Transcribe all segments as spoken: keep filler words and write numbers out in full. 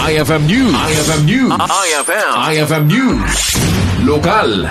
I F M News. I F M News. I F M. I F M News. Lokal.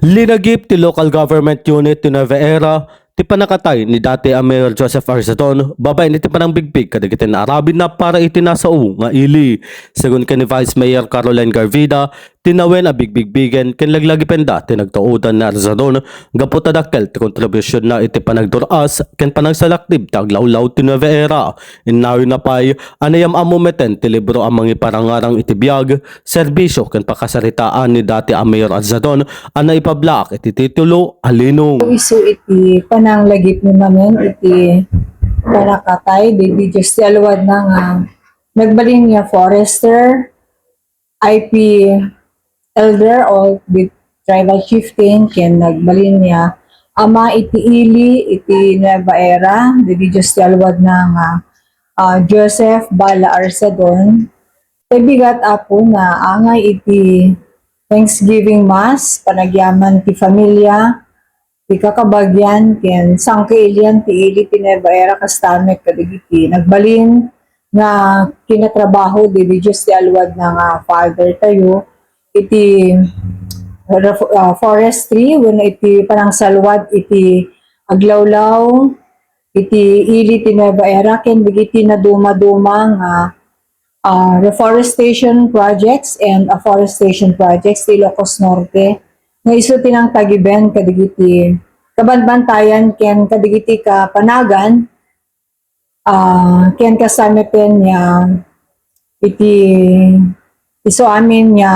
Linagip ti local government unit ti Nueva Era ti panakatay ni dati a Mayor Joseph Arzadon babaen iti panangbigbig kadagiti naarabidna para iti nasao nga ili. Segun ken ni Vice Mayor Caroline Garvida, tinawen a bigbigbigen ken laglagipenda ti nagtaudan ni Arzadon gapu ta dakkel ti kontribusionna iti panagdur-as ken panangsalaknib ti aglawlaw ti Nueva Era. Innawna pay a nayam-ammo meten ti libro a mangiparangarang iti biag, serbisio ken pakasaritaan ni dati a Mayor Arzadon a naipablaak iti titulo a Linong. Isu iti pananglagip ni Mamen iti panakatay, di, di Diyos ti aluadna nga nagbalin nga forester, I P elder o with tribal chieftain, ken nagbalin nga ama iti ili iti Nueva Era, di, di Diyos ti aluadna nga, ah, Joseph Bala Arsadon. Ti bigat, Apo, nga angay iti Thanksgiving Mass, panagyaman ti familia, ti kakabagian, ken sangkailian ti ili ti Nueva Era kasta met kadagiti nagbalin nga kinatrabaho di, di Diyos ti aluadna nga Father tayo, iti ref-, ah, forestry, wenno iti panangsalwad iti aglawlaw, iti ili ti Nueva Era, ken dagiti naduma-duma nga, ah, reforestation projects and afforestation projects ti Ilocos Norte, nga isu ti nangtagiben kadagiti kabanbantayan ken kadagiti kapanagan, ah, ken kasta meten nga iti isu amin nga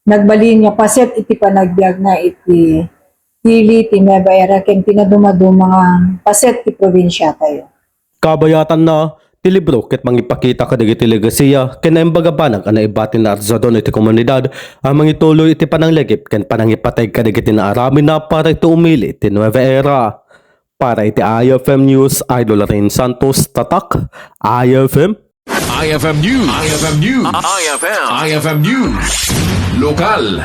nagbalin nga paset iti panagbiagna iti ili ti Nueva Era ken ti naduma-duma nga paset ti probinsia tayo. Kabayatanna, ti libro ket mangipakita kadagiti legasiya ken naimbag a banag a naibati ni Arzadon iti komunidad a mangituloy iti pananglagip ken panangipateg kadagiti naarabidna para iti umili ti Nueva Era. Para iti I F M News, Idol Rain Santos, Tatak, I F M. I F M News. I F M News. I F M. I F M News. Lokal.